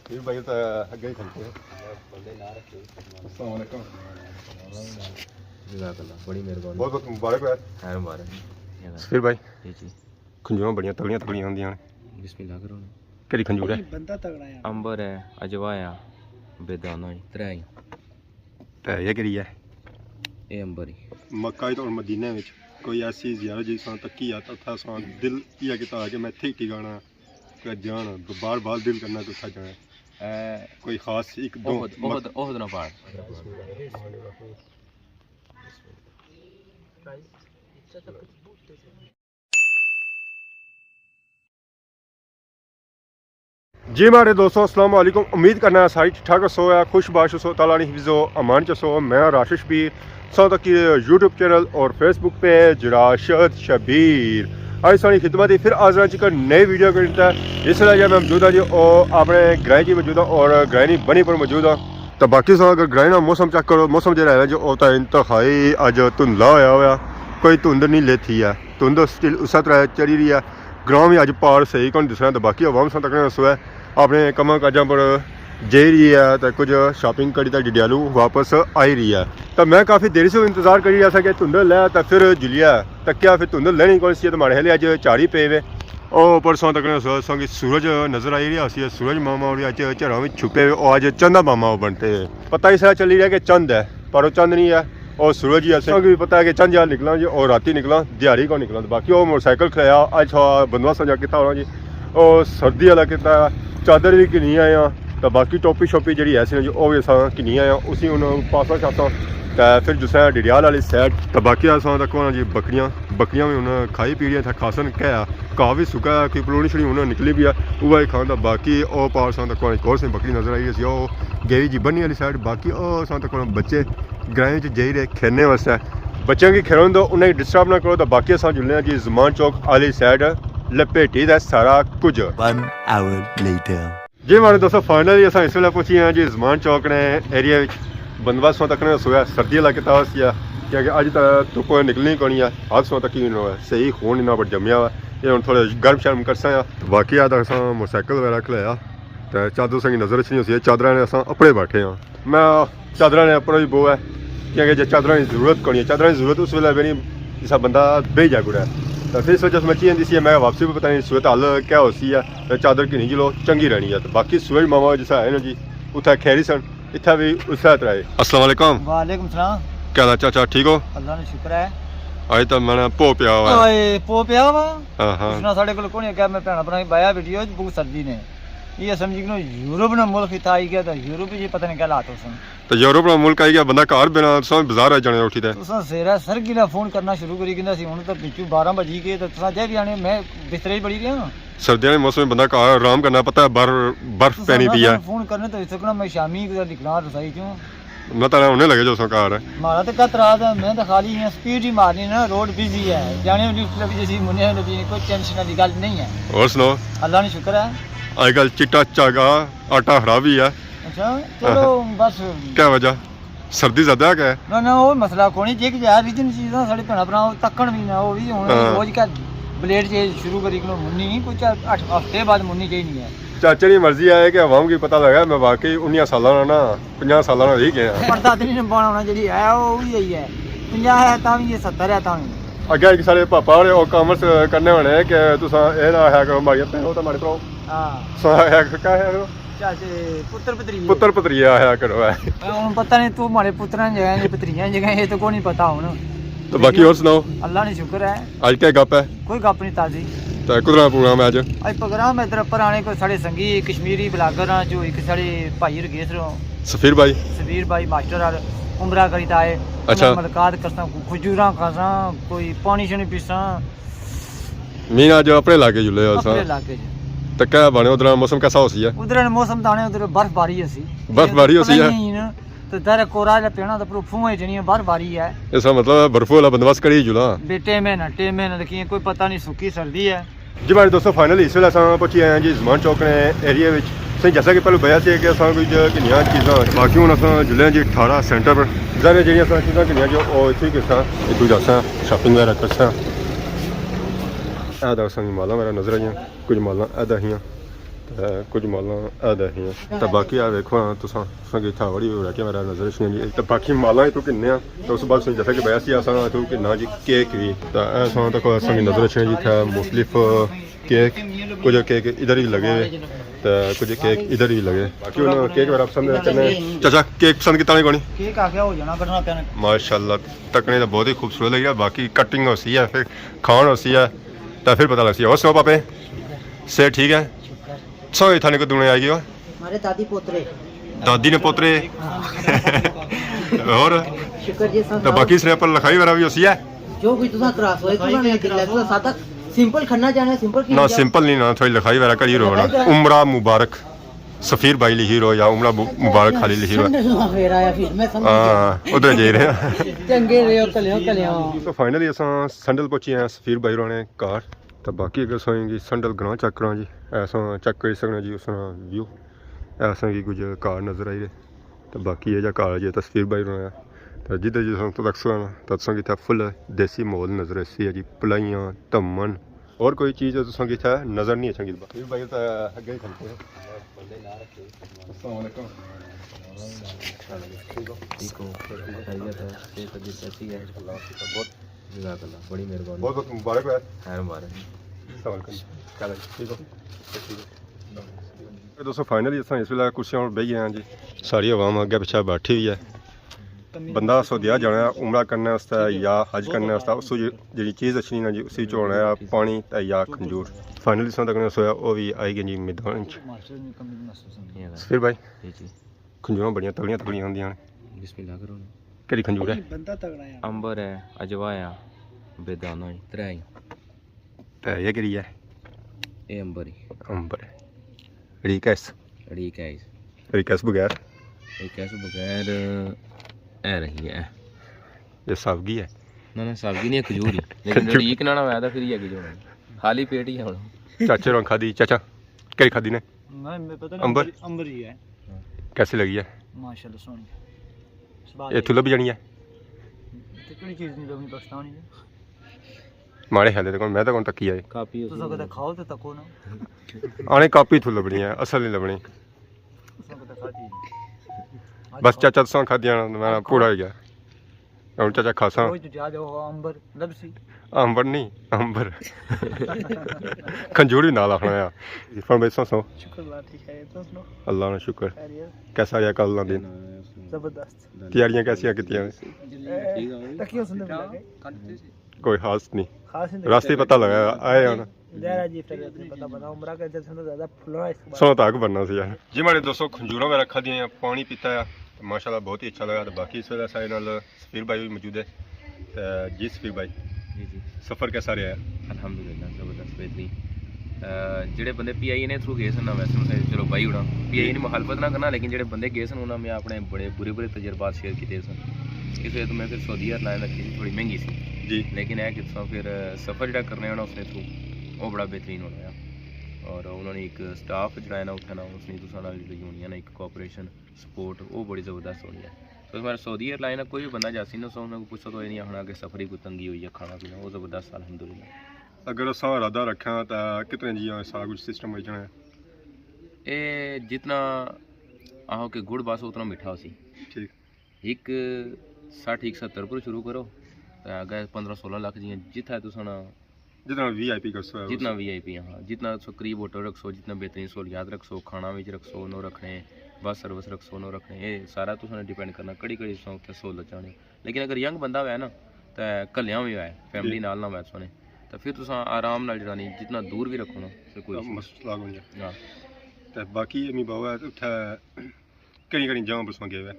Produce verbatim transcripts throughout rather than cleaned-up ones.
پھر بھائی تو اگے ہی کھلتے ہیں۔ السلام علیکم۔ جزاک اللہ، بڑی مہربانی۔ بہت بہت مبارک ہو۔ خیر مبارک۔ سفیر بھائی، جی جی۔ کھنجوراں بڑیاں تگڑیاں تگڑیاں ہوندیاں نے۔ بسم اللہ کرو نا۔ کیڑی کھنجور ہے؟ بندہ تگڑا ہے۔ امبر ہے، اجوا ہے، بیدانہ ہے، ترے ہی۔ تے یہ کیڑی ہے؟ اے امبر ہی۔ مکہ اور مدینے وچ کوئی ایسی زیارت جس طرح تکی ہے، تو اتھا ساں دل یہ کیتا کہ میں اتھے ہی ٹکانا، کہ جانا، بار بار دل کرنا کہ اتھا جانا۔ اے کوئی خاص ایک دو احد، مک- احد، احد نا پہاڑ۔ جی ماڑے دوستو، السلام علیکم۔ امید کرنا ساری ٹھیک ٹھاک ہسو، خوش باش ہسو، تعالیٰ نی حفظ و امان چ ہسو۔ میں راشد شبیر، ساں تک یوٹیوب چینل اور فیس بک پیج راشد شبیر۔ اج ساڑی خدمت ہی پھر حاضر ہاں جی ایک نئی ویڈیو کے ساتھ۔ اس ویلے میں موجود ہاں جی او اپنے گرائیں جی موجود ہاں اور گرائیں نی بنی پر موجود ہاں۔ تو باقی ساں اگر گرائیں نا موسم چیک کرو، موسم جیڑا ہے جو او تا انتہائی اج دھندلا ہویا ہویا، کوئی دھند نہیں لیتھی ہے، دھند سٹل اسے طرح چڑھی رہی ہے۔ گراں وی اج پار صحیح کون دسنا، تو باقی عوام ساں تکنے سو ہے اپنے کماں کاجاں پر جائی رہی ہے، تو کچھ شاپنگ کری تے ڈڈیالو واپس آئی رہی ہے۔ تو میں کافی دیر سے انتظار کری رہا سا کہ دھند لے، تو پھر جلیا، تو کیا پھر دھند لینی کون سی ہے، تو ماڑے خیال اج جھڑ ہی پے وے۔ او اوپر ساں تکنے سو، ساں کی سورج نظر آئی رہی سی، سورج ماما اور اج جھڑاں وچ چھپے ہوئے، او اج چندہ ماما بنتے۔ پتہ ہی سارا چلی رہیا کہ چند ہے، پر او چند نہیں ہے۔ او سورج ہی اساں کی بھی پتہ ہے کہ چند جا نکلاں جی، او راتی نکلاں، دیہاڑی کو نکلاں۔ باقی او موٹر سائیکل کھڑایا، اج تھوڑا بندوبست جا کیتا ہونا جی۔ او سردی والا کیتا، چادر بھی گھنی آیا، تے باقی ٹوپی شوپی جیڑی ہے سی نا جی، او بھی اساں گھنی آیا۔ اسی ہن پاساں شاساں، تے پھر جسے ڈڈیال والی سائیڈ، تے باقی اساں تک ہونا جی بکریاں، بکریاں بھی ہن کھائی پی رہیاں، تھا کھاسن کہہ آ، گھاہ بھی سکا ہے، کوئی پلوڑی شڑی ہن نکلی بھی ہے، اوہ ہی کھان دا۔ باقی او پار اساں تک ہونا ایک اور سی بکری نظر آئی سی، او گئی جی بنی والی سائیڈ۔ باقی او اساں تک ہونا بچے گرائیں وچ جائی رہے کھیلنے واسطے۔ بچیاں کی کھیلن دو، انہیں ڈسٹرب نہ کرو۔ تو باقی اساں جلنے ہاں جی زمان چوک آلی سائیڈ، لپیٹی تے سارا کچھ۔ One hour later۔ جی ماڑے دوستو، فائنلی اساں اس ویلے پہنچی ہیں جی زمان چوک نے ایریا وچ۔ بندوبست تکنے سویا سردی والا کیتا ہوا سی، کیونکہ اج تک دھوپ نکلنی کونی ہے، ہاتھ سو تک ہی نہ ہوا، صحیح خون انہاں پر جمیا ہوا۔ یہ ہن تھوڑے گرم شرم کرساں یا۔ باقی آ تک اساں موٹر سائیکل وغیرہ کھلایا، تے چادر سنگی نظر اچھنی ہوسی، چادراں نے اساں اپنے بیٹھے ہاں۔ میں چادراں نے اپر ہی بو ہے، کیونکہ جے چادراں دی ضرورت کونی ہے، چادراں دی ضرورت اس ویلے بھی نہیں، جسا بندہ بہی جا گڑا ہے۔ تو پھر اس وجہ سے میں چی جاندی سی، میں واپسی بھی پتہ نہیں صورت حال کیا ہوسی ہے، تے چادر گھنی چلو چنگی رہنی ہے۔ تو باقی سورج ماما جسا ہے نا جی، اتھا کھیری سن، اتھا بھی اسے طرح ہے۔ السلام علیکم۔ وعلیکم السلام۔ کیا حال ہے چاچا، ٹھیک ہو؟ اللہ نے شکر ہے۔ آج تو میں نے پو پیا ہوا ہے۔ آئے، پو پیا ہوا؟ ہاں، ہاں۔ اس نال ساڑے کول کونی ہے کہ میں بھینا بھرا بایا ویڈیو بہت سردی نے۔ یہ سمجھی کہ یورپ نا ملک اتھا آئی گیا، تو یورپ وچ پتہ نہیں کیا حالات ہو سن۔ تو یورپ نا ملک آئی گیا، بندہ گھر بنا، تساں بازار آ جانے اٹھی تے۔ تساں سویرے سر گلا فون کرنا شروع کری گندا سی، ہن تو پچھو بارہ بجی گئے، تو تساں جے بھی آنے، میں بسترے وچ بڑی رہیا۔ سردیاں نے موسم وچ بندہ گھر آرام کرنا، پتہ ہے بر-، برف تساں پینی پی ہے۔ فون کرنے تو اس طرح میں شامی کتھے نکلاں رسائی چوں۔ میں تاں ہنے لگے جو ساں گھر۔ مارا تے کت رات ہے، میں تے خالی ایاں سپیڈ ہی مارنی نا، روڈ بزی ہے۔ جانے لفٹ لبی جیسی، منے لبی، کوئی ٹینشن والی گل نہیں ہے۔ اور سناؤ؟ اللہ نے شکر ہے۔ اج کل چٹا چاگا، آٹا خراب ہی ہے۔ اچھا، چلو بس۔ کیا وجہ؟ سردی زیادہ ہے کیا؟ نہ، نہ، وہ مسئلہ کوئی نہیں۔ جے کہ یار ریجن چیزاں ساڑے بھینا بھرا تکن بھی نہ، وہ بھی ہن ہاں۔ روز کا بلیڈ چینج شروع کری کنو منی، کچھ اٹھ ہفتے بعد منی چاہیے نہیں ہے۔ چاچے نی مرضی ہے کہ عوام کی پتہ لگا، میں واقعی انیاں سالاں نا نا، پنجاہ سالاں نا رہی گیا۔ پردہ تے نہیں بنانا، جیڑی ہے، وہ وہی ہے۔ پنجاہ ہے تاں بھی، یہ ستر ہے تاں بھی۔ اگے ایک سارے پاپا ہونے او کامنٹس کرنے ہونے کہ تساں اے نہ آخیا کرو، ماڑیاں بھینو تے ماڑے بھراؤ۔ ہاں۔ تساں آخیا کرو، کیا آخیا کرو؟ چاچے، پتر پتریے۔ پتر پتریے آخیا کرو، اے۔ ہن پتہ نہیں، تو ماڑے پتراں جگہ، پتریاں جگہ، یہ تو کوئی نہیں پتہ ہن۔ تو باقی اور سناؤ؟ اللہ نے شکر ہے۔ اج کیا گپ ہے؟ کوئی گپ نہیں تازی۔ تے کدھر پروگرام ہے اج؟ اج پروگرام ادھر اپر آنے، کوئی ساڑے سنگی کشمیری بلاگر ہاں، جو ایک ساڑے بھائی رگیس رو۔ سفیر بھائی؟ سفیر بھائی ماسٹر آر عمرہ کری تے آئے۔ اچھا۔ انہاں ملاقات کرساں، کوئی کھجوراں کھاساں، کوئی پانی شانی پیساں۔ مین اج اپنے علاقے جلے ہو اپنے ساں۔ علاقے چ۔ تے کیا بنے ادھر موسم کیسا ہو سی ہے؟ ادھر موسم دانے ادھر برف باری ہو سی۔ برف باری ہو سی ہے؟ پلائیاں ہی نا۔ تے در کورا جا پینا تے پرو پھوئیں جنیاں برف باری ہے۔ اس کا مطلب ہے برفو والا بندوبست کری جلا۔ بے ٹیمے نہ، ٹیمے نہ، لیکن کوئی پتہ نہیں سکی سردی ہے۔ جی ماڑے دوستو، فائنلی اس ویلے اساں پہنچی آئے ہیں جی زمان چوک نے ایریا وچ۔ سہی جیسا کہ پہلے بیا سی کہ اساں کچھ گھنیاں چیزاں، باقی ہن اساں جلے ہیں جی ٹھارہ سینٹر پر۔ ظاہر ہے جیڑیاں اساں چیزاں گھنیاں جو او اتھوں ہی گھنساں، اتھوں جاساں، شاپنگ وغیرہ کرساں۔ اے دا اساں کی مالاں وغیرہ نظر آئیاں، کچھ مالاں اے دا ہیاں۔ تے کچھ مالاں اے دے ہیں۔ تے باقی آ ویکھو ہاں تساں، تساں کی اتھا بڑی ورائٹیاں وغیرہ نظر اچھنیاں جی۔ تے باقی مالاں اتھوں گھننے آں۔ تے اس بعد تساں جیسا کہ بیا سی اساں اتھوں گھننا جی کیک وی۔ تے اساں تک اساں کی نظر اچھنے جی اتھا مختلف کیک، کچھ کیک ادھر وی لگے ہوئے تے کچھ کیک ادھر وی لگے۔ باقی انہاں کیک وغیرہ پسند کرنے۔ چاچا، کیک پسند کیتا نہیں کونی؟ کیک آ گیا ہو جانا، کٹنا پینا۔ ماشاءاللہ، تکنے تو بہت ہی خوبصورت لگیا، باقی کٹنگ ہوسی ہے، پھر کھان ہوسی ہے، تے پھر پتہ لگسی ہے۔ اور سناؤ پاپے، صحت ٹھیک ہے؟ سو اتھا نے کو دونے آئی گئے ہو؟ ہمارے دادی پوترے۔ دادی نے پوترے۔ اور؟ شکر جی، سب تو سناؤ۔ باقی اس نے پر لکھائی وغیرہ بھی ہوسی ہے؟ جو کچھ تساں کرا سو، تساں نے دل ہے، تساں سادہ سمپل کھانا چاہنے، سمپل کی نہ، سمپل نہیں نا، تھوڑی لکھائی وغیرہ کری رو نا۔ لکھائی وغیرہ۔ عمرہ مبارک۔ سفیر بھائی لکھی رو یا عمرہ مب-، مبارک خالی لکھی رو۔ سنڈے نو پھر آیا پھر میں سمجھ گیا۔ ہاں، ادھر جائی رہے ہیں۔ چنگے رہے ہو، کلیو، کلیو۔ تو فائنلی اساں سنڈل پہنچی ہیں سفیر بھائی ہوراں نے گھر۔ تو باقی اگر اساں کی سنڈل گراں چیک کراں جی، ایسا چیک کری سکنا جی اس طرح ویو۔ ایسا کی کچھ گھر نظر آئی رہے۔ تو باقی یہ جا گھر جی سفیر بھائی ہوراں نے۔ تو جدھر جی تساں تک سکنا، تو تساں کی اتھا فل دیسی ماحول نظر اسی ہے جی، پلائیاں، دھمن، اور کوئی چیز تساں کی اتھا نظر نہیں اچھنگی۔ سفیر بھائی تو اگے ہی کھلتے ہیں۔ السلام علیکم۔ ٹھیک ہو؟ خیریت ہے؟ صحت طبیعت کیسی ہے؟ اللہ کا شکر، بہت جزاک اللہ، بڑی مہربانی۔ بہت بہت مبارک ہو۔ خیر مبارک۔ السلام علیکم۔ کیا حال ہے؟ ٹھیک ہو؟ دوستو، فائنلی اساں اس ویلے کرسیاں پر بہی گئے ہیں جی۔ ساری عوام اگے پچھے بیٹھی ہوئی ہے۔ بندہ سعودیہ جانا ہے عمرہ کرنے واسطے یا حج کرنے واسطے، اس کو جی-، جیڑی چیز اچھنی نا جی، اسی چ ہونا ہے پانی تے یا کھنجور۔ فائنلی اساں تکنے سویا، او وی آئی گئے جی میدان چ۔ سفیر بھائی، جی، جی۔ کھنجوراں بڑیاں تگڑیاں تگڑیاں ہوندیاں نے۔ بسم اللہ کرو نا۔ کیڑی کھنجور ہے؟ بندہ تگڑا ہے۔ امبر ہے، اجوا ہے، بیدانہ ہے، ترے ہی۔ تے یہ کیڑی ہے؟ اے امبر ہی۔ امبر۔ ریکس۔ ریکس۔ ریکس بغیر؟ ریکس بغیر اے رہی ہے۔ یہ سابگی ہے؟ نہ، نہ، سابگی نہیں، کھجور ہی۔ لیکن کھجور۔ ریک نہ، نہ ہویا تاں پھر یہ کی جو ہونا؟ خالی پیٹ ہی ہونا۔ چاچے رنگ کھادی، چاچا، کیڑی کھادی نے؟ میں، میں پتہ نہیں، امبر؟ امبر، امبر ہی ہے۔ کیسی لگی ہے؟ ماشاءاللہ، سوہنی۔ سواد یہ ہے۔ تھلو بھی جانی ہے؟ تے کیڑی چیز نہیں لبنی پاکستان وچ؟ ماڑے خیال تے کون، میں تے کون تکی آئے۔ کاپی ہوسی تساں کدے کھاؤ تے تکو نا۔ آنے کاپی تھو لبنی ہے، اصل نہیں لبنی۔ تساں کدے کھادی نہیں۔ بس چاچا تساں کھادیاں نا، میں پورا ہوئی گیا۔ ہن چاچا کھاساں۔ روز تو جا جاؤ، امبر لبسی۔ امبر نہیں، امبر۔ کھنجور وی نال آخنا ہے۔ عرفان بھائی، سو سو۔ شکر اللہ، ٹھیک ہے، تساں سناؤ؟ اللہ نا شکر۔ خیریت؟ کیسا رہیا کل نا دن؟ زبردست۔ تیاریاں کیسیاں کیتیاں؟ تکیو سندے بلا کے۔ کوئی خاص نہیں۔ خاص نہیں۔ راستے پتہ لگا، آئے ہو نا۔ ظاہر ہے جی، پھر پتہ پتہ عمرہ کے جلسے تو زیادہ پھلنا اس کے بعد۔ سو تاک بننا سی یار۔ جی ماڑے دوستو، کھنجوراں وغیرہ کھادیاں، پانی پیتا ہے، تے ماشاءاللہ بہت ہی اچھا لگا۔ تے باقی اس ویلے سارے نال سفیر بھائی بھی موجود ہے۔ تے جی سفیر بھائی، جی، جی۔ سفر کیسا رہا ہے؟ الحمدللہ، زبردست، بہترین۔ آ، جڑے بندے پی آئی اے نے تھرو گئے سن نا، ویسے انہاں سے چلو بائی اڑاں۔ پی آئی اے جی۔ نی مخالفت نہ کرنا، لیکن جڑے بندے گئے سن، انہاں میں اپنے بڑے برے برے تجربات شیئر کیتے سن۔ اس وجہ تو میں پھر سعودی ایئر لائن رکھی سی، تھوڑی مہنگی سی۔ جی۔ لیکن اے کہ تساں پھر سفر جڑا کرنے ہو نا اس نے تھرو، وہ بڑا بہترین ہونا ہے۔ اور انہوں نے ایک سٹاف جڑا ہے نا اتھے نا، اس نے تساں نال جڑی ہونی ہے نا ایک کوآپریشن، سپورٹ، وہ بڑی زبردست ہونی ہے۔ تو میں سعودی ایئر لائن کوئی بھی بندہ جاسی نا، سو انہاں کو پوچھو تو یہ نہیں آخنا کہ سفر ہی کوئی تنگی ہوئی ہے، کھانا پینا، وہ زبردست الحمدللہ۔ اگر اساں ارادہ رکھاں تو کتنے جیاں سارا کچھ سسٹم ہوئی جانا ہے؟ اے جتنا آہو کہ گڑ بس اتنا میٹھا ہوسی۔ ٹھیک۔ ایک سٹھ، ایک ستر پر شروع کرو، تے اگے پندرہ سولہ لاکھ جیاں جتھا تساں نا جتنا وی آئی پی کرسو ہے جتنا اس۔ وی آئی پی، ہاں، جتنا تساں قریب ہوٹل رکھسو، جتنا بہترین سہولیات رکھسو، کھانا وچ رکھسو، نو رکھنے، بس سروس رکھسو، نو رکھنے، اے سارا تساں نے ڈیپینڈ کرنا کیڑی کیڑی تساں اتھے سہولت چاہنے۔ لیکن اگر ینگ بندہ ہوئے نا، تے کلیاں وی ہوئے، فیملی جی۔ نال نہ ہوئے تساں نے، تے پھر تساں آرام نال جڑا نی جتنا دور وی رکھو نا، تے کوئی ایشو نہیں۔ مسئلہ بن جائے۔ ہاں۔ تے باقی امی بابا اتھے کیڑی کیڑی جگہ پر تساں گئے ہوئے؟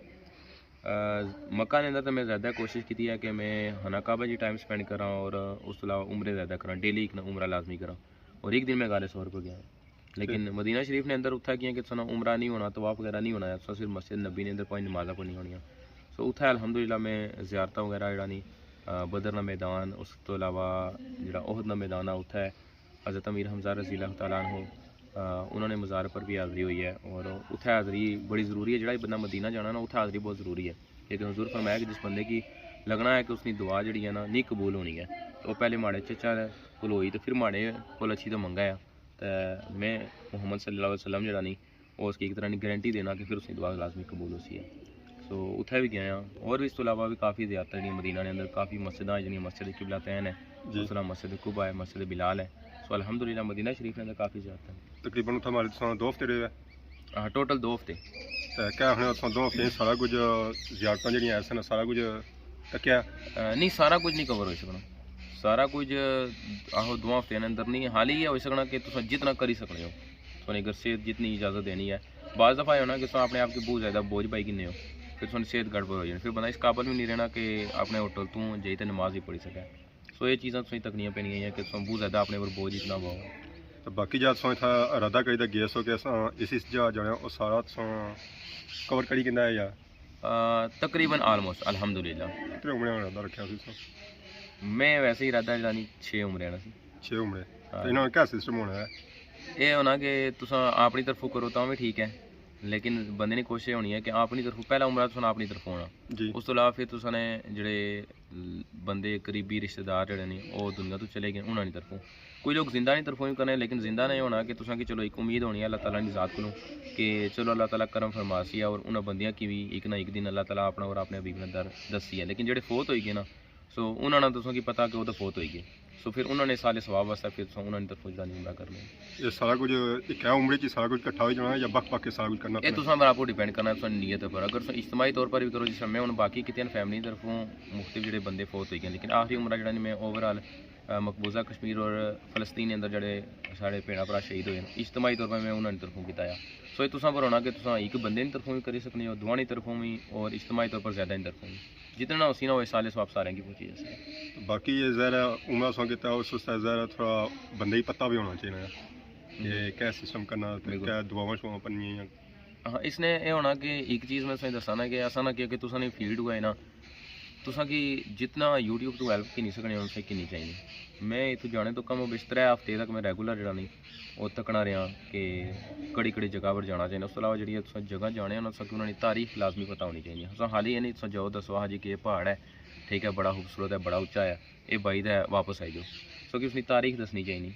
آ، مکہ نے اندر تے میں زیادہ کوشش کیتی ہے کہ میں ہنا کعبہ جی ٹائم سپینڈ کراں اور اس تو علاوہ عمرے زیادہ کراں، ڈیلی ایک نہ عمرہ لازمی کراں، اور ایک دن میں غار ثور پر گیا۔ لیکن ٹھیک۔ مدینہ شریف نے اندر اتھا کیاں کہ تساں عمرہ نہیں ہونا، طواف وغیرہ نہیں ہونا، تساں صرف مسجد نبی نے اندر پانچ نمازاں پڑھنی ہونیاں۔ سو اتھا الحمدللہ میں زیارتاں وغیرہ جڑا نی، آ، بدر نا میدان، اس تو علاوہ جڑا احد نا میدان آ اتھا ہے، حضرت امیر حمزہ رضی اللہ تعالیٰ عنہ، آ، انہوں نے مزار پر بھی حاضری ہوئی ہے، اور اتھے حاضری بڑی ضروری ہے۔ جڑا بھی بندہ مدینہ جانا نا، اتھے حاضری بہت ضروری ہے، کیونکہ حضور فرمایا کہ جس بندے کی لگنا ہے کہ اس کی دعا جڑی ہے نا، نہیں قبول ہونی ہے، تو وہ پہلے ماڑے چچا کول ہوئی، تو پھر ماڑے کول اچھی تو منگا ہے۔ تے میں محمد صلی اللہ علیہ وسلم جیڑا نی، او اس کی ایک طرح نی گارنٹی دینا کہ پھر اس نی دعا لازمی قبول ہوسی ہے۔ سو اتھے وی گئے آں، اور وی اس تو علاوہ وی کافی زیارتاں جیڑیاں مدینہ نے اندر کافی مسجداں ہیں، جیڑیاں مسجد قبلتین ہے، جی۔ اس طرح مسجد قباء ہے، مسجد بلال ہے۔ سو الحمدللہ مدینہ شریف نے اندر کافی زیارتاں ہیں۔ تقریباً اتھاں مارے تساں دو ہفتے رہے؟ ہاں، ٹوٹل دو ہفتے۔ تے کیا آخنے، تساں دو ہفتے سارا کچھ زیارتاں جیڑیاں ایسے نا، سارا کچھ تکیا؟ آ، نہیں، سارا کچھ نہیں کور ہوئی سکنا۔ سارا کچھ، آہو، دو ہفتے نے اندر نہیں۔ حال یہ ہوئی سکنا کہ تساں جتنا کری سکنے ہو، تساں اگر صحت جتنی اجازت دینی ہے۔ بعض دفعہ یہ ہونا کہ تساں اپنے آپ کی بہت زیادہ بوجھ پائی کنے ہو، پھر تساں صحت گڑبڑ ہو جانی، پھر بندہ اس قابل بھی نہیں رہنا کہ اپنے ہوٹل تو جائی تے نماز ہی پڑھی سکے۔ سو یہ چیزاں تساں تکنیاں پینیاں ہیں کہ تساں بہت زیادہ اپنے اوپر بوجھ اتنا پاؤ۔ تے باقی جا تساں اتھا ارادہ کری تے گئے سو کہ اساں اس، اس جا جانے، او سارا تساں کور کری کنا ہے یا؟ آ، تقریباً آلموسٹ، الحمدللہ۔ کتنے عمرے ارادہ رکھیا سی تساں؟ میں ویسے ہی ارادہ جانی چھ عمرے آنا سی۔ چھ عمرے۔ ہاں۔ تے انہاں نا کیا سسٹم ہونا ہے؟ اے ہونا کہ تساں اپنی طرفوں کرو تاں وی ٹھیک ہے، لیکن بندے نی کوشش ہونی ہے کہ اپنی طرفوں، پہلا عمرہ تساں اپنی طرفوں ہونا۔ جی۔ اس تو علاوہ پھر تساں نے جڑے بندے قریبی رشتہ دار جڑے نے، او دنیا تو چلے گئے، انہاں نی طرفوں۔ کوئی لوگ زندہ نی طرفوں وی کرنے، لیکن زندہ نے ہونا کہ تساں کی چلو ایک امید ہونی ہے اللہ تعالیٰ نی ذات کولوں کہ چلو اللہ تعالیٰ کرم فرماسی ہے اور انہاں بندیاں کی وی ایک نہ ایک دن اللہ تعالیٰ اپنا اور اپنے حبیب نے در دسی ہے۔ لیکن جڑے فوت ہوئی گئے نا، سو انہاں نا تساں کی پتہ کہ او تے فوت ہوئی گئے۔ سو پھر انہاں نے سال ثواب واسطے پھر تساں انہاں نی طرفوں جڑا نی عمرہ کرنے۔ یہ سارا کچھ ایک ہے عمرے چ سارا کچھ اکٹھا ہو جانا یا بک بک کے سارا کچھ کرنا اے پڑنا؟ تساں پر آپ ڈیپینڈ کرنا تساں نیت پر۔ اگر تساں اجتماعی طور پر بھی کرو، جس طرح میں ہن باقی کیتے ہیں فیملی طرفوں مختلف جڑے بندے فوت ہوئی گئے، لیکن آخری عمرہ جڑا نی میں اوور آل، آ، مقبوضہ کشمیر اور فلسطین نے اندر جڑے ساڑے بھیݨاں بھرا شہید ہوئے ہیں، اجتماعی طور پر میں انہاں نی طرفوں کیتا ہے۔ سو یہ تساں پر ہونا کہ تساں ایک بندے نی طرفوں بھی کری سکنے ہو، دعا نی طرفوں بھی اور اجتماعی طور پر زیادہ نی طرفوں بھی۔ جتنا ہوسی نا، وہ سال ثواب سارے کی پہنچی جاسی۔ باقی یہ ظاہر ہے عمرہ سو کیتا، اس واسطے ظاہر ہے تھوڑا بندے کی پتہ بھی ہونا چاہیے نا کہ کیا سسٹم کرنا تے بالکل۔ کیا دعاواں شعاواں پڑھنیاں یا۔ ہاں، اس نے یہ ہونا کہ ایک چیز میں تساں دسانا کہ ایسا نہ کہ، کہ تساں نے فیلڈ ہوا ہے نا، تساں کی جتنا یوٹیوب تو ہیلپ گھنی سکنے ہو، اسے گھنی چاہیے۔ میں اتھوں جانے تو کم و بیش ترے ہفتے تک میں ریگولر جڑا نہیں، او تکنا رہیا کہ کڑی کڑی جگہ پر جانا چاہیے۔ اس تو علاوہ جڑی تساں جگہ جانے ہو نا، تساں کی انہاں نی تاریخ لازمی پتہ ہونی چاہیے۔ تساں خالی یہ نہیں تساں جاؤ دسو ہاں جی کہ یہ پہاڑ ہے، ٹھیک ہے، بڑا خوبصورت ہے، بڑا اچا ہے، یہ بائی دا ہے، واپس آئی جاؤ۔ تساں کی اس نی تاریخ دسنی چاہیے۔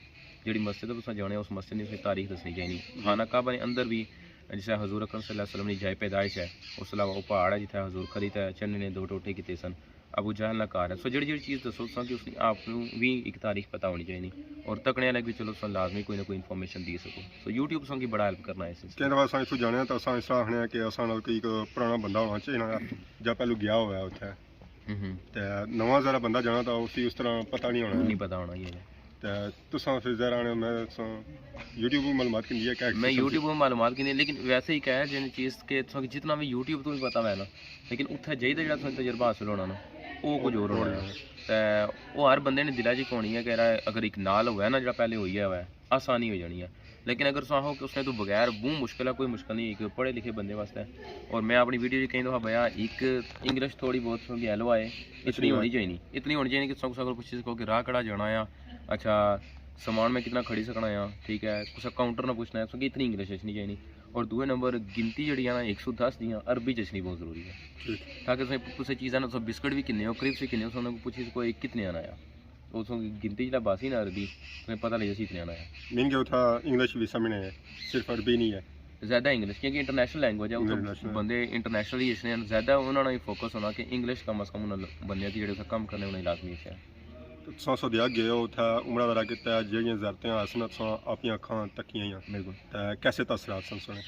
جڑی مسجد پر تساں جانے ہو، اس مسجد نی اس نی تاریخ دسنی چاہیے۔ خانہ کعبہ نے اندر بھی جسے حضور اکرم صلی اللہ علیہ وسلم نی جائے پیدائش ہے، اس علاوہ وہ پہاڑ ہے جتھے حضور کھڑی تے چنڈے نے دو ٹوٹے کیتے سن، ابو جہل نا گھر ہے۔ سو جڑی جڑی چیز دسو تساں کی اس نی آپ نو بھی ایک تاریخ پتہ ہونی چاہیے اور تکنے والے بھی چلو تساں لازمی کوئی نہ کوئی انفارمیشن دی سکو۔ سو یوٹیوب تساں کی بڑا ہیلپ کرنا ہے اس کہہ دفعہ اساں اتھوں جانے آں تاں اساں اس طرح آخنے آں کہ اساں نال کوئی ایک پرانا بندہ ہونا چاہیے نا، جا پہلو گیا ہوا ہے اتھے۔ ہوں ہوں۔ تے نواں ذرا بندہ جانا تاں اسی اس طرح پتہ نہیں ہونا۔ نہیں پتہ ہونا یہ۔ تے تساں پھر ذرا آنے، میں تساں یوٹیوب پر معلومات کیندی ہے کیا؟ میں یوٹیوب پر معلومات کیندی، لیکن ویسے ہی کہہ جن چیز کہ تساں کی جتنا بھی یوٹیوب تو بھی پتہ ہونا، لیکن اتھے جائی تے جڑا تساں تجربہ حاصل ہونا نا، وہ کچھ اور ہونا ہے۔ تے وہ ہر بندے نے دلا چ ہونی ہے کہ یار اگر ایک نال ہوئے نا جڑا پہلے ہوئی گیا ہوئے، آسانی ہو جانی ہے۔ لیکن اگر تساں آخو کہ اس نے تو بغیر بہت مشکل ہے، کوئی مشکل نہیں، ایک پڑھے لکھے بندے واسطے۔ اور میں اپنی ویڈیو چ کئی دفعہ بیا، ایک انگلش تھوڑی بہت سو گیلو آئے، اتنی ہونی چاہیے، اتنی ہونی چاہیے کہ تساں کسے کول پوچھی سکو کہ راہ کہڑا جانا آ، اچھا سامان میں کتنا کھڑی سکنا آ، ٹھیک ہے، کسے کاؤنٹر نہ پوچھنا ہے، تساں کی اتنی انگلش اچھنی چاہیے۔ اور دوئے نمبر گنتی جڑی ہے نا ایک سو دس دیاں عربی چ اچھنی بہت ضروری ہے۔ ٹھیک۔ تاکہ تساں کسے چیزاں نا، تساں بسکٹ بھی کنے ہو، کرپس بھی کنے ہو، تساں انہاں کول پوچھی سکو یہ کتنے آنا آ۔ اتھوں گنتی جلا باسی نا عربی، تساں پتہ لگی جاسی اتنے آنا ہے۔ مین کہ اتھا انگلش بھی سامنے ہے، صرف عربی نہیں ہے۔ زیادہ انگلش، کیونکہ انٹرنیشنل لینگویج ہے، اتھوں انٹرنیشنل۔ بندے انٹرنیشنل ہی اچھنے ہیں، زیادہ انہاں نے فوکس ہونا کہ انگلش کم از کم انہاں بندیاں کی جڑے اتھا کم کرنے انہاں لازمی اچھے۔ تے تساں سعودیہ گئے ہو، اتھا عمرہ وغیرہ کیتا ہے، جیڑیاں زیارتیں آسن تساں اپنی اکھاں تکیاں ہیں۔ بالکل۔ تے کیسے تاثرات سن سنے؟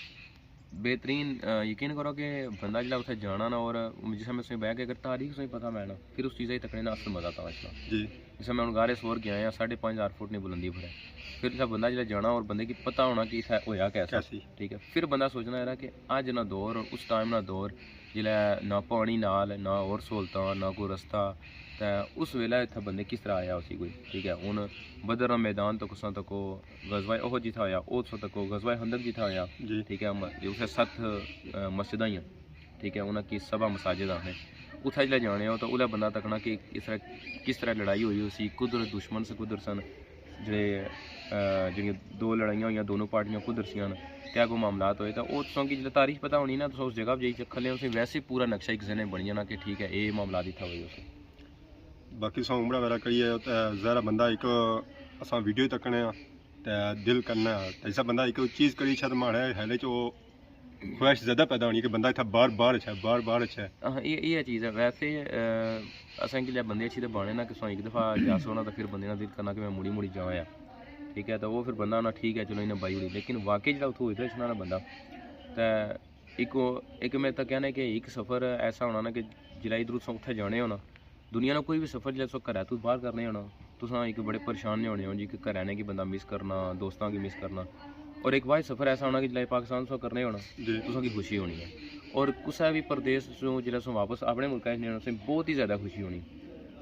بہترین، آ، یقین کرو کہ بندہ جسلے اتھے جانا نا، اور جسلے میں تساں بہ کے اگر تاریخ تساں پتہ ہووے نا، پھر اس چیزا کی تکنے نا اصل مزہ تاں اچھنا۔ جی۔ جسلے میں ہن غار ثور گیا ہاں، ساڑھے پانچ ہزار فٹ نی بلندی پر ہے۔ پھر اتھے بندہ جسلے جانا اور بندے کی پتہ ہونا کہ اتھے ہویا کیا سا۔ کیا سی؟ ٹھیک ہے۔ پھر بندہ سوچنا یار کہ اج نا دور اور اس ٹائم نا دور، جسلے نہ پانی نال، نہ اور سہولتاں، نہ کوئی رستہ، تے اس ویلے اتھے بندے کس طرح آیا ہوسی کوئی، ٹھیک ہے۔ ہن بدر نا میدان تکو تساں تکو، غزوہ احد جتھا ہویا، او تساں تکو، غزوہ خندق جتھا ہویا، جی۔ ٹھیک ہے، م-، اتھے ست، آ، مسجداں ہیاں، ٹھیک ہے، انہاں کی سبع مساجد آخنے۔ اتھے جسلے جانے ہو تاں اتھے بندہ تکنا کہ اس طرح، کس طرح لڑائی ہوئی ہوسی، کدھر دشمن سے کدھر سن، جڑے، آ، جڑیاں دو لڑائیاں ہوئیاں، دونوں پارٹیاں کدھر سیاں، کیا کوئی معاملات ہوئے، تاں او تساں کی جسلے تاریخ پتہ ہونی نا، تساں اس جگہ پر جائی چکر لے، اسے ویسے پورا نقشہ ایک ذہن بنی جانا کہ ٹھیک ہے، اے معاملات اتھا ہوئے ہوسن۔ باقی تساں عمرہ وغیرہ کریے تے ظاہر ہے بندہ ایک اساں ویڈیو ہی تکنے آں، تے دل کرنا۔ تے جسا بندہ ایک چیز کری اچھا تے ماڑے خیال وچ او خواہش زیادہ پیدا ہونی کہ بندہ اتھا بار بار اچھے، بار بار اچھے۔ ہاں، یہ یہ چیز ہے۔ ویسے اساں کہ جے بندے اچھی تے بانے نا کہ ساں ایک دفعہ جاسو نا، تو پھر بندے نا دل کرنا کہ میں مڑی مڑی جاواں یا۔ ٹھیک ہے، تو وہ پھر بندہ نا ٹھیک ہے، چلو انہیں بائی اڑی۔ لیکن واقعی جڑا اتھوں ادھر اچھنا نا بندہ، تے ایک او- ایک میں تاں کہنا کہ ایک سفر ایسا ہونا نا کہ جڑا ادھروں تساں اتھے جانے ہو نا، دنیا نا کوئی بھی سفر جڑا تساں گھرا تو باہر کرنے ہو نا، تساں ایک بڑے پریشان نے ہونے ہو جی کہ گھر آنے کی بندہ مس کرنا، دوستاں کی مس کرنا۔ اور ایک واحد سفر ایسا ہونا کہ جڑا پاکستان تساں کرنے ہو نا، جی۔ تساں کی خوشی ہونی ہے۔ اور کسا بھی پردیس چوں جڑا تساں واپس اپنے ملکا اچ نے ہونا، تساں بہت ہی زیادہ خوشی ہونی۔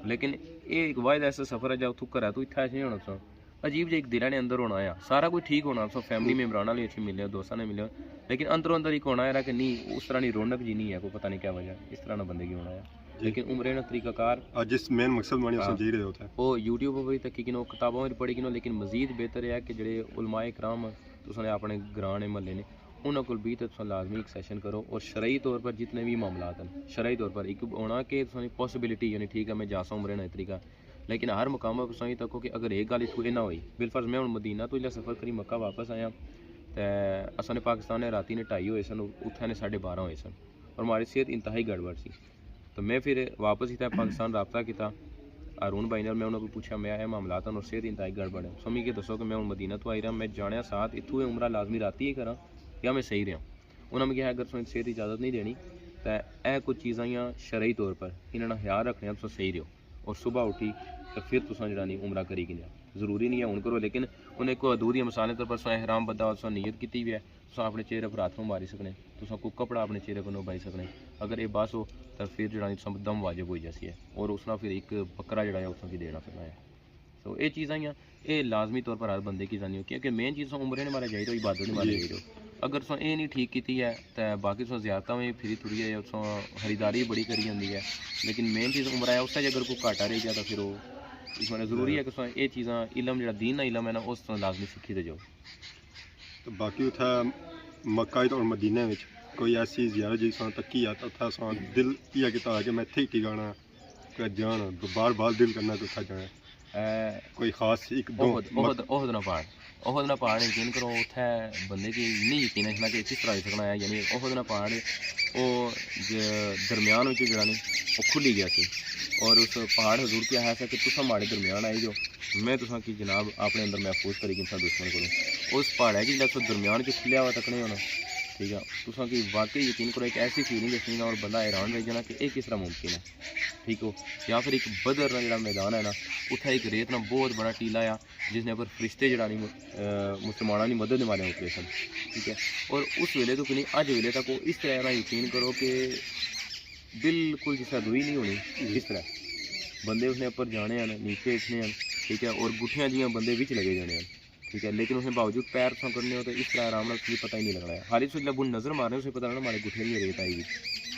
لیکن یہ ایک واحد ایسا سفر ہے جب اتھوں گھرا تو اتھا اچھنے ہونا تساں، عجیب جہی ایک دل نے اندر ہونا آیا۔ سارا کچھ ٹھیک ہونا، سو فیملی ممبران نال وی اچھی ملے ہو، دوستاں نے ملے ہو، لیکن اندروں اندر ایک ہونا آیا کہ نہیں، اس طرح نی رونق جی نہیں ہے، کوئی پتہ نہیں کیا وجہ، اس طرح نہ بندے کی ہونا آیا۔ جی۔ لیکن عمرے نا طریقہ کار، آج جس مین مقصد بانی اساں ہاں۔ جی رہے ہوتے ہیں۔ او یوٹیوب پر بھی تکی کنو، کتاباں پر پڑھی کنو، لیکن مزید بہتر ہے کہ جڑے علماء کرام تساں نے اپنے گراں نے محلے نے، انہاں کول بھی تے تساں لازمی ایک سیشن کرو، اور شرعی طور پر جتنے بھی معاملات ہیں، شرعی طور پر ایک ہونا کہ تساں پاسبلٹی، یعنی ٹھیک ہے میں جاساں عمرے نا طریقہ، لیکن ہر مقام پر تساں یہ تکو کہ اگر ایک گل اتھوں یہ نہ ہوئی، بالفرض میں ہن مدینہ تو جسلے سفر کری مکہ واپس آیا، تے اساں نے پاکستان نے راتی نے ڈھائی ہوئے سن، اتھے نے ساڑھے بارہ ہوئے سن، اور ہماری صحت انتہائی گڑبڑ سی۔ تو میں پھر واپس اتھے پاکستان رابطہ کیتا، ہارون بھائی نال، میں انہاں کو پوچھا، میں اے معاملات ہیں اور صحت انتہائی گڑبڑ ہے، تساں مکی دسو کہ میں ہن مدینہ تو آئی رہا، میں جانے ساتھ اتھوں یہ عمرہ لازمی راتی ہی کراں یا میں صحیح رہا؟ انہاں مکی آخیا اگر تساں صحت اجازت نہیں دینی، تے اے کچھ چیزاں یا شرعی طور پر انہاں نا خیال رکھنے، تساں صحیح رہو۔ اور صبح اٹھی تے پھر تساں جڑا نی عمرہ کری گھنیا۔ ضروری نہیں ہے ہن کرو، لیکن انہیں کوئی حدود یا مثال طور پر تساں احرام بدھا ہو، تساں نیت کیتی ہوئی ہے، تساں اپنے چہرے پر ہاتھ مباری سکنے، تساں کوئی کپڑا اپنے چہرے پر نہ بائی سکنے۔ اگر اے بس ہو تاں پھر جڑا نی تساں دم واجب ہوئی جاسی ہے، اور اس نا پھر ایک بکرا جڑا ہے تساں کی دینا پڑنا ہے۔ تو اے چیزاں ہیاں، اے لازمی طور پر ہر بندے کی زانی ہو، کیونکہ مین چیز تساں عمرے نے مارے جائی رہو، عبادت نے مارے جی۔ جائی رہو۔ اگر تساں اے نہیں ٹھیک کیتی ہے تے باقی تساں زیارتاں وی پھری تری آئے ہو، تساں خریداری بڑی کری ہوندی ہے، لیکن مین چیز عمرہ ہے، اس تے جے اگر کوئی گھاٹا رہ گیا تاں پھر او اس واسطے ضروری ہے کہ تساں اے چیزاں، علم جڑا دین نا علم ہے نا، اس تساں لازمی سیکھی تے جاؤ۔ تو باقی اتھا مکہ اور مدینہ وچ کوئی ایسی زیارت جس تساں تکی ہے، تو اتھا تساں دل کیا کیتا ہے کہ میں اتھے ہی ٹکانا، کہ جانا، بار بار دل کرنا کہ اتھا جانا۔ اے، کوئی خاص ایک دو احد، مک- احد، احد نا پہاڑ، احد نا پہاڑ یقین کرو، اتھے بندے کی نہیں یقین ہے کہ کس طرح ہوئی سکنا ہے، یعنی احد نا پہاڑ او ج-، درمیان وچ جڑا نہیں، وہ کھلی گیا سی، اور اس پہاڑ حضور کیا ہے کہ تساں ماڑے درمیان آئی جو، میں تساں کی جناب اپنے اندر محفوظ کری گھنساں دشمن کولوں۔ اس پہاڑے کی جڑا تساں درمیان چ کھلیا ہوا تکنے ہونا، ٹھیک ہے، تساں کی واقعی یقین کرو ایک ایسی فیلنگ دسنی نا اور بندہ حیران رہ جانا کہ اے کس طرح ممکن ہے، ٹھیک ہو۔ یا پھر ایک بدر نا جڑا میدان ہے نا، اتھے ایک ریت نا بہت بڑا ٹیلا آ، جس نے پر فرشتے جڑا نہیں، آ، مسلماناں نی مدد دے مارے اترے سن، ٹھیک ہے۔ اور اس ویلے تو کنی اج ویلے تک وہ اس طرح نا یقین کرو کہ بالکل جس طرح دوئی نہیں ہونی، اس طرح بندے اس نے اپر جانے ہیں، نیچے اٹھنے ہیں، ٹھیک ہے، اور گٹھیاں جیاں بندے وچ لگے جانے ہیں، ٹھیک ہے، لیکن اس نے باوجود پیر تساں کرنے ہو تو اس طرح آرام نال تساں پتہ ہی نہیں لگنا ہے۔ خالی تساں جب نظر مارنے، اسے پتہ لگنا مارے گٹھیاں دی ریت آئی ہوئی،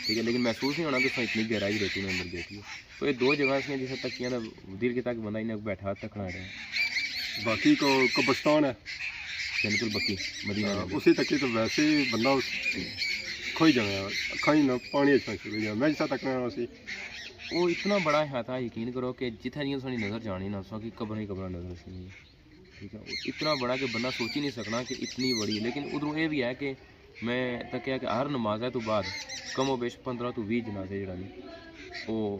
ٹھیک ہے، لیکن محسوس نہیں ہونا کہ تساں اتنی گہرائی ریت نے اندر بیٹھی ہو۔ تو یہ دو جگہ ایسیاں جسے تکیاں دا دل کیتا کہ بندہ انہیں بیٹھا تکنا رہے۔ باقی کو قبرستان ہے۔ جنت البقیع، مدینہ ہاں، جنت۔ اسی تکی تو ویسے ہی بندہ اس کھوئی جانا ہے، اکھاں ہی نہ پانی اچھنا شروع ہو جانا۔ میں جسا تکنا اسی۔ وہ اتنا بڑا ہے تھا، یقین کرو کہ جتھے جیاں ساڑی نظر جانی نا، اس کی قبراں ہی قبراں نظر اچھنی۔ ٹھیک ہے، اتنا بڑا کہ بندہ سوچ ہی نہیں سکنا کہ اتنی بڑی ہے۔ لیکن ادھروں یہ بھی ہے کہ میں تکیا کہ ہر نماز تو بعد کم و بیش پندرہ تو ویہہ جنازے جڑا نہیں، وہ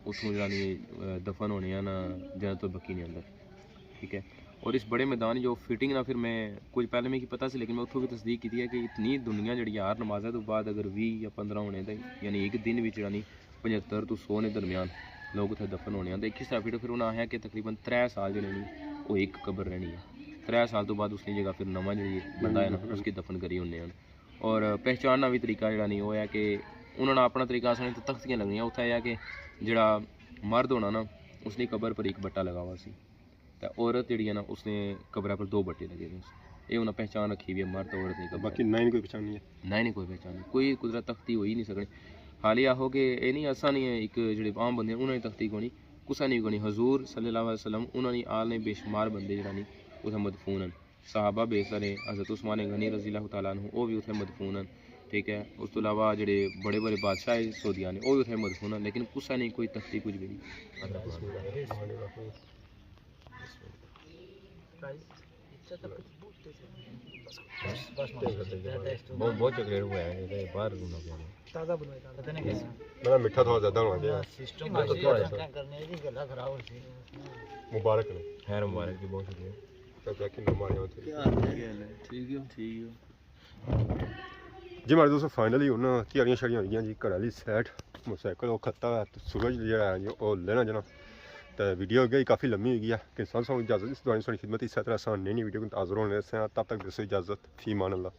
اتھوں جڑا نہیں، دفن ہونے ہیں نا جنت البقیع نے اندر۔ ٹھیک ہے، اور اس بڑے میدان جو فٹنگ نا پھر میں کچھ پہلے میں کی پتہ سی، لیکن میں اتھوں بھی تصدیق کی ہے کہ اتنی دنیا جڑی ہے ہر نماز تو بعد اگر ویہہ یا پندرہ ہونے تے یعنی ایک دن وچ جڑا نہیں پچھتر تو سو نے درمیان لوگ اتھے دفن ہونے ہیں۔ تے کس طرح پھر، پھر انہاں آخیا کہ تقریباً ترے سال جڑے نے، وہ ایک قبر رہنی ہے۔ ترے سال تو بعد اس کی جگہ پھر نواں جڑی بندہ ہے نا، اس کی دفن کری ہونے ہیں۔ اور پہچاننا بھی طریقہ جڑا نہیں، وہ ہے کہ انہاں نے اپنا طریقہ، اساں نے تو تختیاں لگنیاں، اتھے یہ ہے کہ جڑا مرد ہونا نا، اس کی قبر پر ایک بٹا لگا ہوا سی۔ تے عورت جڑی ہے نا، اس نے قبرے پر دو بٹے لگے ہوئے۔ اے انہاں پہچان رکھی ہوئی ہے، مرد عورت نہیں قبرے۔ باقی نہ ہی کوئی پہچان نہیں ہے۔ نہ ہی کوئی پہچان نہیں۔ کوئی قدرت تختی ہوئی نہیں سکنے۔ حالی آہو کہ اے نہیں، اساں نہیں ہے، ایک جڑے عام بندے ہیں، انہاں نے تختی کونی، کسا نہیں کونی۔ حضور صلی اللہ علیہ وسلم، انہاں نے آل نے بے شمار بندے جڑا نہیں، اتھے مدفون ہیں۔ صحابہ بے سارے، حضرت عثمان غنی رضی اللہ تعالیٰ عنہ، وہ بھی اتھے مدفون ہیں۔ ٹھیک ہے، اس تو علاوہ جڑے بڑے بڑے بادشاہ ہیں سعودیہ نے، وہ بھی اتھے مدفون ہیں، لیکن کسا نہیں کوئی تختی کچھ بھی نہیں۔ Guys, بہت بہت چاکلیٹ ہوا ہے، یہ باہر گھومنا پڑا۔ تازہ بنوایا تھا۔ پتہ نہیں کیسا۔ میرا میٹھا تھوڑا زیادہ ہونا چاہیے۔ سسٹم کرنے کی گلا خراب ہو سی۔ مبارک نے۔ خیر مبارک جی، بہت شکریہ۔ کیا کیا کھلو مارے ہوتے۔ کیا حال ہے؟ ٹھیک ہو؟ ٹھیک ہو؟ جی مہاڑے دوستو، فائنلی ہن تیاریاں شیاریاں ہوئی گیاں جی، گھر آلی سیٹ، موٹرسائیکل او کھتا ہے، تے سورج جیہڑا ہے جی او لینا جانا۔ تے ویڈیو ہوئی گئی کافی لمبی ہوئی گئی ہے، کہ سب سو اجازت اس دعائیں سنی خدمت، اس طرح اساں نئی نئی ویڈیو کو حاضر ہونے سے، تب تک دسو اجازت، فی امان اللہ۔